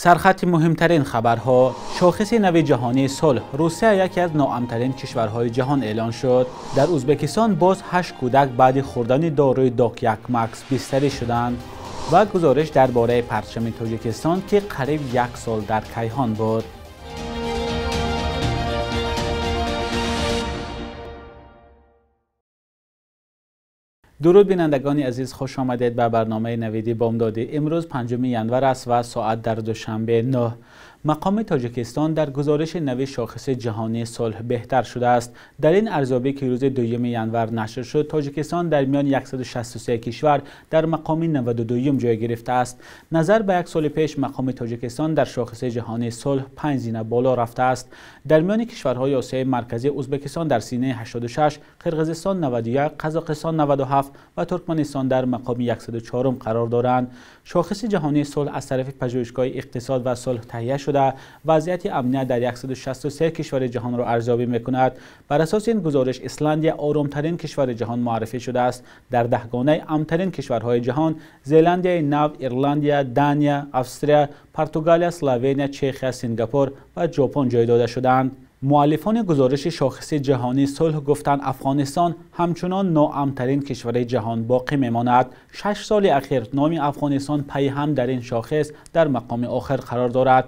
Сархати муҳимтарин хабарҳо. Шохиси нави ҷаҳонии сулҳ. Русия яке аз ноамнтарин кишварҳои ҷаҳон эълон шуд. Дар Ӯзбекистон боз 8 кӯдак баъди хӯрдани дорои Док-1 Макс бистарӣ шуданд. Ва гузориш дар бораи парчами Тоҷикистон, ки қариб 1 сол дар кайҳон буд. Дуруд бинандагони азиз, хуш омадед ба барномаи навиди бомдодӣ. Имрӯз 5 январ аст ва соат дар Душанбе 9. Мақоми Тоҷикистон дар гузориши нави шохиси ҷаҳонии сулҳ беҳтар шудааст. Дар ин арзёбӣ, ки рӯзи 2 январ нашр шуд, Тоҷикистон дар миёни 163 кишвар дар мақоми 92 ҷой гирифтааст. Назар ба як соли пеш, мақоми Тоҷикистон дар шохиси ҷаҳонии сулҳ 5 зина боло рафтааст. Дар миёни кишварҳои Осиёи Марказӣ, Ӯзбекистон дар синаи 86, Қирғизистон 91, Қазоқистон 97 ва Туркманистон дар мақоми 104 қарор доранд. Шохиси ҷаҳонии сулҳ аз тарафи пажӯҳишгоҳи иқтисод ва сулҳ таҳия шуда, вазъияти амният дар 163 кишвари ҷаҳонро арзёбӣ мекунад. Бар асоси ин гузориш, Исландия оромтарин кишвари ҷаҳон муаррифӣ шудааст. Дар даҳгонаи амнтарин кишварҳои ҷаҳон Зеландияи Нав, Ирландия, Дания, Австрия, Португалия, Словения, Чехия, Сингапур ва Ҷопон ҷой дода шудаанд. Муаллифони гузориши шохиси ҷаҳонии сулҳ гуфтанд, Афғонистон ҳамчунон ноамнтарин кишвари ҷаҳон боқӣ мемонад. 6 соли ахир номи Афғонистон пайҳам дар ин шохис дар мақоми охир қарор дорад.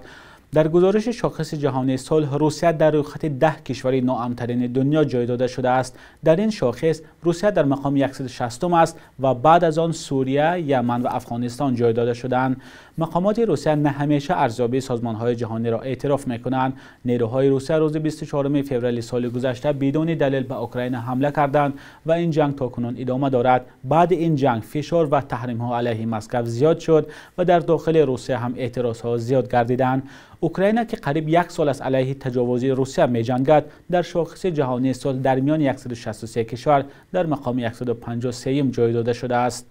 Дар гузориши шохиси ҷаҳонии сулҳ, Русия дар рӯйхати 10 кишвари ноамнтарини дунё ҷой дода шудааст. Дар ин шохис Русия дар мақоми 160 аст ва баъд аз он Сурия, Яман ва Афғонистон ҷой дода шудаанд. Мақомоти Русия на ҳамеша арзёбии созмонҳои ҷаҳониро эътироф мекунанд. Нерӯҳои Русия рӯзи 24 феврали соли гузашта бидуни далел ба Украина ҳамла карданд ва ин ҷанг то кунун идома дорад. Баъди ин ҷанг фишор ва таҳримҳо алайҳи Москва зиёд шуд ва дар дохили Русия ҳам эътирозҳо зиёд гардиданд. Украина, ки қариб 1 сол аст алайҳи таҷовузи Русия меҷангад, дар шохиси ҷаҳонии сулҳ дар миёни 163 кишвар дар мақоми 153 ҷой дода шудааст.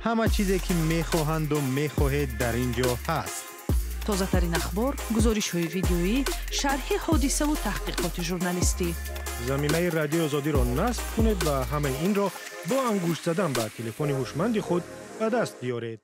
Ҳама чизе ки мехоҳанду мехоҳед дар ин ҷо ҳаст. Тозатарин ахбор, гузоришҳои видеоӣ, шарҳи ҳодисаву таҳқиқоти журналистӣ. Заминаи Радиои Озодиро насб кунед ва ҳамаи инро бо ангушт задан ба телефони ҳушманди худ ба даст биёред.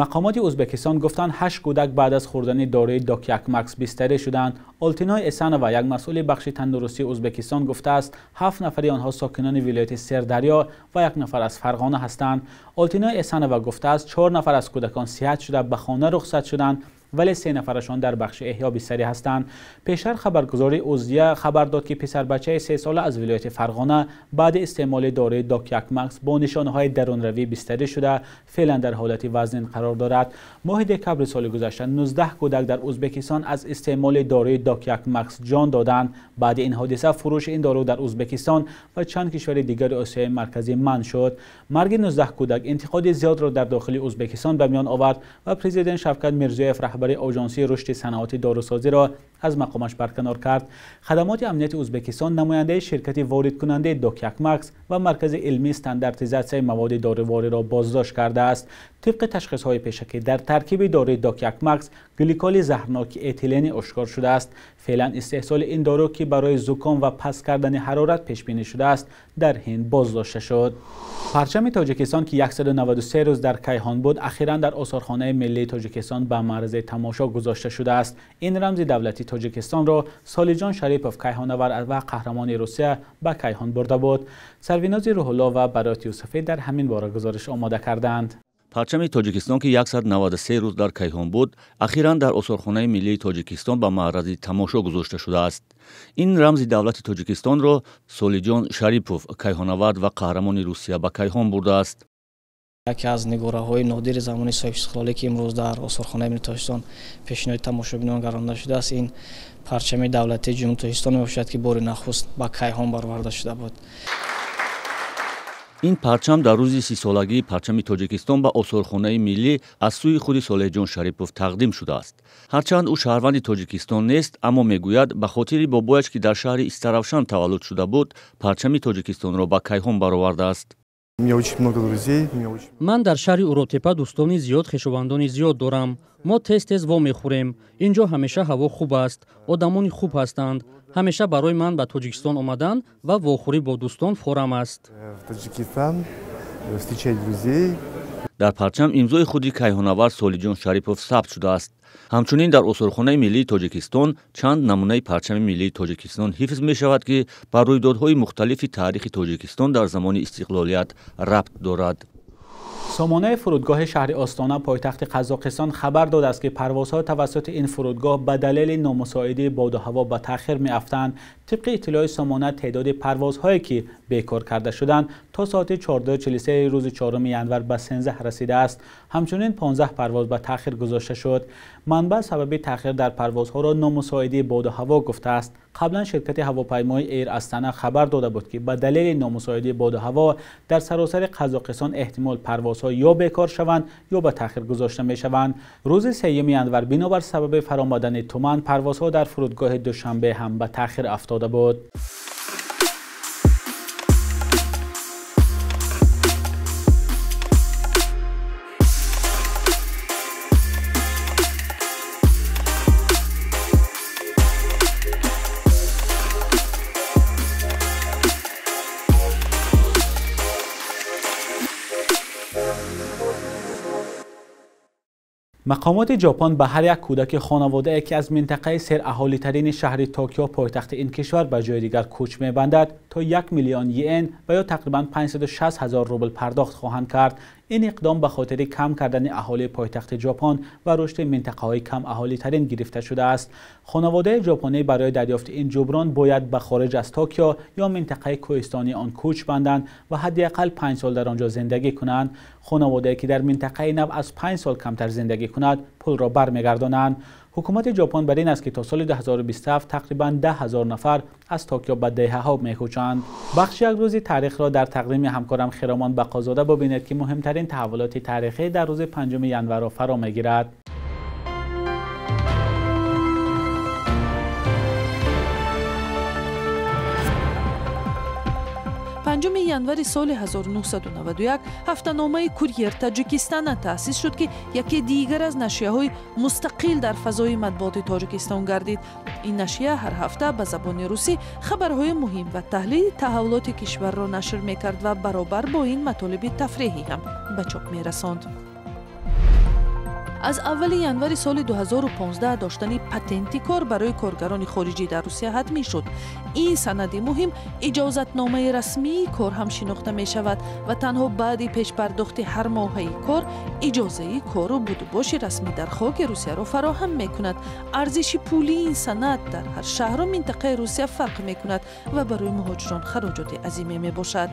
Мақомоти Ӯзбекистон гуфтанд, 8 кӯдак баъд аз хӯрдани дорои Док-1 Макс бистарӣ шуданд. Олтиной Эсанова, як масъули бахши тандурустии Ӯзбекистон, гуфтааст, 7 нафари онҳо сокинони вилояти Сердарё ва 1 нафар аз Фарғона ҳастанд. Олтиной Эсанова гуфтааст, 4 нафар аз кӯдакон сиҳат шуда ба хона рухсат шуданд, вале 3 нафарашон дар бахши эҳё бистарӣ ҳастанд. Пештар хабаргузории Узия хабар дод, ки писарбачаи 3 сола аз вилояти Фарғона баъди истеъмоли дорои Док-1 Макс бо нишонаҳои дарунравӣ бистарӣ шуда, феълан дар ҳолати вазнин қарор дорад. Моҳи декабри соли гузашта 19 кӯдак дар Ӯзбекистон аз истеъмоли дорои Док-1 Макс ҷон доданд. Баъди ин ҳодиса фурӯши ин дору дар Ӯзбекистон ва чанд кишвари дигари Осиёи Марказӣ манъ шуд. Марги 19 кӯдак интиқоди зиёдро дар дохили Ӯзбекистон ба миён овард ва президент Шавкат Мирзиёев раҳбари оҷонсии рушди саноати дорусозиро аз мақомаш барканор кард. Хадамоти амнияти Ӯзбекистон намояндаи ширкати воридкунандаи Док-1 Макс ва маркази илмии стандартизатсияи маводи дорувориро боздошт кардааст. Тибқи ташхисҳои пешакӣ дар таркиби дорои Док-1 Макс гликоли заҳрноки этилени ошкор шудааст. Феълан истеҳсоли ин дору, ки барои зуком ва паст кардани ҳарорат пешбинӣ шудааст, дар Ҳинд боздошта шуд. Парчами Тоҷикистон, ки 193 рӯз дар кайҳон буд, ахиран дар осорхонаи миллии Тоҷикистон ба маързи тамошо гузошта шудааст. Ин рамзи давлати Тоҷикистонро Солиҷон Шарипов, кайҳонавар ва қаҳрамони Русия, ба кайҳон бурда буд. Сарвинози Рӯҳулло ва Барот Юсуфӣ дар ҳамин бора гузориш омода карданд. Парчами Тоҷикистон, ки 193 рӯз дар кайҳон буд, ахиран дар осорхонаи миллии Тоҷикистон ба маързи тамошо гузошта шудааст. Ин рамзи давлати Тоҷикистонро Солиҷон Шарипов, кайҳонавард ва қаҳрамони Русия, ба кайҳон бурдааст. Яке аз нигораҳои нодири замони соҳибистиқлолӣ, ки имрӯз дар осорхонаи миллии Тоҷикистон пешниҳоди тамошобинон гардонда шудааст, ин парчами давлатии Ҷумҳурии Тоҷикистон мебошад, ки бори нахуст ба кайҳон бароварда шуда буд. Ин парчам дар рӯзи 30-солагии парчами Тоҷикистон ба осорхонаи миллӣ аз сӯи худи Солеҳҷон Шарипов тақдим шудааст. Ҳарчанд ӯ шаҳрванди Тоҷикистон нест, аммо мегӯяд, ба хотири бобояш, ки дар шаҳри Истаравшан таваллуд шуда буд, парчами Тоҷикистонро ба кайҳон баровардааст. Ман дар шаҳри Уротепа дӯстони зиёд, хешовандони зиёд дорам. Мо тез-тез вомехӯрем. Ин ҷо ҳамеша ҳаво хуб аст, одамони хуб ҳастанд. Ҳамеша барои ман ба Тоҷикистон омадан ва вохӯрӣ бо дӯстон форам аст. Дар парчам имзои худи кайҳонавард Солиҷон Шарипов сабт шудааст. Ҳамчунин дар осорхонаи миллии Тоҷикистон чанд намунаи парчами миллии Тоҷикистон ҳифз мешавад, ки ба рӯйдодҳои мухталифи таърихи Тоҷикистон дар замони истиқлолият рабт дорад. Сомонаи фурудгоҳи шаҳри Остона, пойтахти Қазоқистон, хабар додааст, ки парвозҳо тавассути ин фурудгоҳ ба далели номусоидии боду ҳаво ба таъхир меафтанд. Тибқи иттилои сомона, теъдоди парвозҳое ки бекор карда шуданд, то соати 14:43 рӯзи 4 январ ба 13 расидааст. Ҳамчунин 15 парвоз ба таъхир гузошта шуд. Манбаъ сабаби таъхир дар парвозҳоро номусоидии боду ҳаво гуфтааст. Қаблан ширкати ҳавопаймои Эйр Астана хабар дода буд, ки ба далели номусоидии боду ҳаво дар саросари Қазоқистон эҳтимол парвозҳо ё бекор шаванд, ё ба таъхир гузошта мешаванд. Рӯзи 3 январ бинобар сабаби фаромадани туман парвозҳо дар фурудгоҳи Душанбе ҳам ба таъхир афтода буд. Мақомоти Ҷопон ба ҳар як кӯдаки хонаводае, ки аз минтақаи сераҳолитарини шаҳри Токио, пойтахти ин кишвар, ба ҷои дигар кӯч мебандад, то 1 миллион йен ва ё тақрибан 560 ҳазор рубл пардохт хоҳанд кард. Ин иқдом ба хотири кам кардани аҳолии пойтахти Ҷопон ва рушди минтақаҳои кам аҳолитарин гирифта шудааст. Хонаводаи ҷопонӣ барои дарёфти ин ҷуброн бояд ба хориҷ аз Токио ё минтақаи кӯҳистонии он кӯч банданд ва ҳадди ақал 5 сол дар он ҷо зиндагӣ кунанд. Хонаводае ки дар минтақаи нав аз 5 сол камтар зиндагӣ кунад, пулро бармегардонанд. Ҳукумати Ҷопон бар ин аст, ки то соли 2027 тақрибан 10 ҳазор нафар аз Токио ба деҳаҳо мекӯчанд. Бахши як рӯзи таърихро дар тақдими ҳамкорам Хиромон Бақозода бибинед, ки муҳимтарин таҳаввулоти таърихӣ дар рӯзи 5 январро фаро мегирад. Панҷуми январи соли 1991 ҳафтаномаи Курьер Таҷикистона таъсис шуд, ки яке дигар аз нашрияҳои мустақил дар фазои матбуоти Тоҷикистон гардид. Ин нашрия ҳар ҳафта ба забони русӣ хабарҳои муҳим ва таҳлили таҳаввулоти кишварро нашр мекард ва баробар бо ин матолиби тафреҳӣ ҳам ба чоп мерасонд. Аз аввали январи соли 2015 доштани патенти кор барои коргарони хориҷӣ дар Русия ҳатмӣ шуд. Ин санади муҳим иҷозатномаи расмии кор ҳам шинохта мешавад ва танҳо баъди пешпардохти ҳар моҳаи кор иҷозаи кору будубоши расмӣ дар хоки Русияро фароҳам мекунад. Арзиши пулии ин санад дар ҳар шаҳру минтақаи Русия фарқ мекунад ва барои муҳоҷирон хароҷоти азиме мебошад.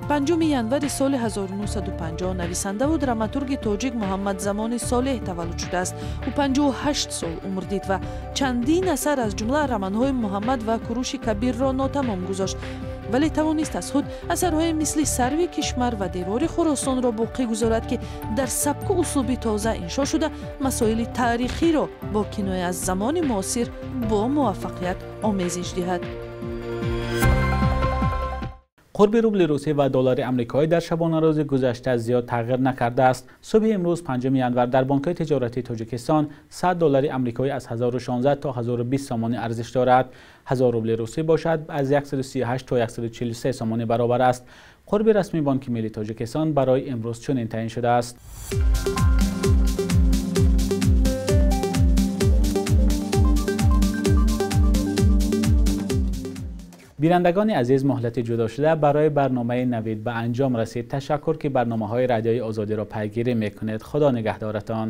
5 январи соли 1950 нависандаву драматурги тоҷик Муҳаммадзамони Солеҳ таваллуд шудааст. Ӯ 58 сол умр дид ва чандин асар аз ҷумла романҳои Муҳаммад ва Куруши Кабирро нотамом гузошт, вале тавонист аз худ асарҳои мисли Сарви Кишмар ва Девори Хуросонро боқӣ гузорад, ки дар сабку услуби тоза иншо шуда масоили таърихиро бо киноя аз замони муосир бо муваффақият омезиш диҳад. Қурби рубли русӣ ва доллари амрикоӣ дар шабонарӯзи гузашта зиёд тағйир накардааст. Субҳи имрӯз 5 январ дар бонкҳои тиҷоратии Тоҷикистон 100 доллари амрикоӣ аз 1016 то 1020 сомонӣ арзиш дорад. 1000 рубли русӣ бошад аз 138 то 143 сомонӣ баробар аст. Қурби расмии Бонки Миллии Тоҷикистон барои имрӯз чунин таъин шудааст. Бинандагони азиз, муҳлати ҷудошуда барои барномаи Навид ба анҷом расид. Ташаккур, ки барномаҳои Радиои Озодиро пайгирӣ мекунед. Худо нигаҳдоратон.